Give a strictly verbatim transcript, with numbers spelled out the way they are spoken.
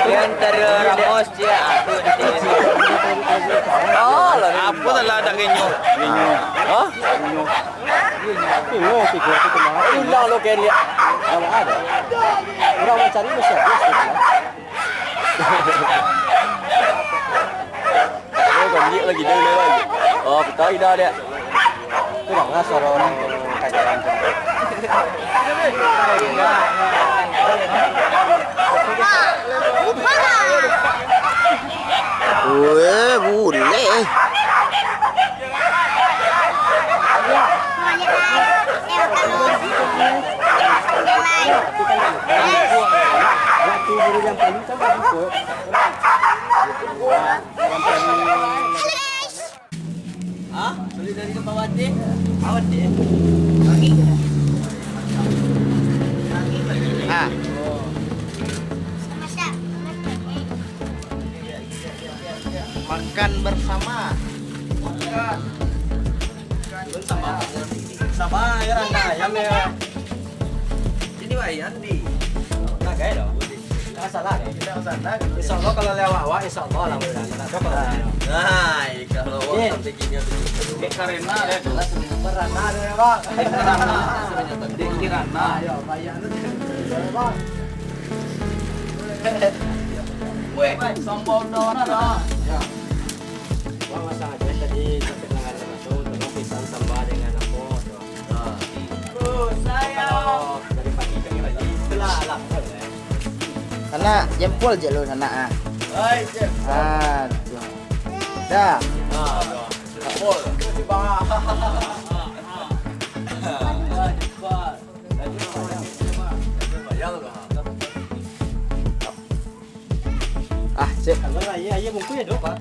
Di antara Ramos, cia, aku di sini. Oh, lah, apa salah ada genyo? Genyo. Hah? Genyo, tigo tu cuma. Ulang lo, Ken, ya. Kalau ada. Orang mencari mesti ada. Oh, kau ambil lagi, dia boleh lagi. Oh, betul, dah, dia. Tu lah, suara orang tu, kajian tu. Weh, bulek, eh. Waktu guru yang paling kan bagus, kok. Hah? Beli dari tempat Wati? Awet deh. Ah. Makan bersama. Makan. Sama. Sama, ya, Randa. Ya, ya. Jadi, Wai, Andi. Nah, gaya dong. Nggak masalah, deh. Nggak masalah. Insya Allah kalau lewat awak, insya Allah, alhamdulillah. Nah, kalau Nah, kalau awak Iya. sampai gini, habis itu. Dek Karena, deh. Karena, deh, Bang. Dek Karena. Dek Kirana. Ayo, bayar lu. Bang. Weh, sombong dong, nah. Ya. Bang, masang aja tadi sampai tengah langsung, tolong pisang tambah dengan apa, tuh. Nah. Kalau dari pagi kan lagi. Itulah, lah. Sanak, jempol je lu, sanak, ah. Hai, jempol. Ah, tuh. Dah. Ah, jempol. Ah, cek. Kalau ayah, ayah bungkus ya, dok, Pak.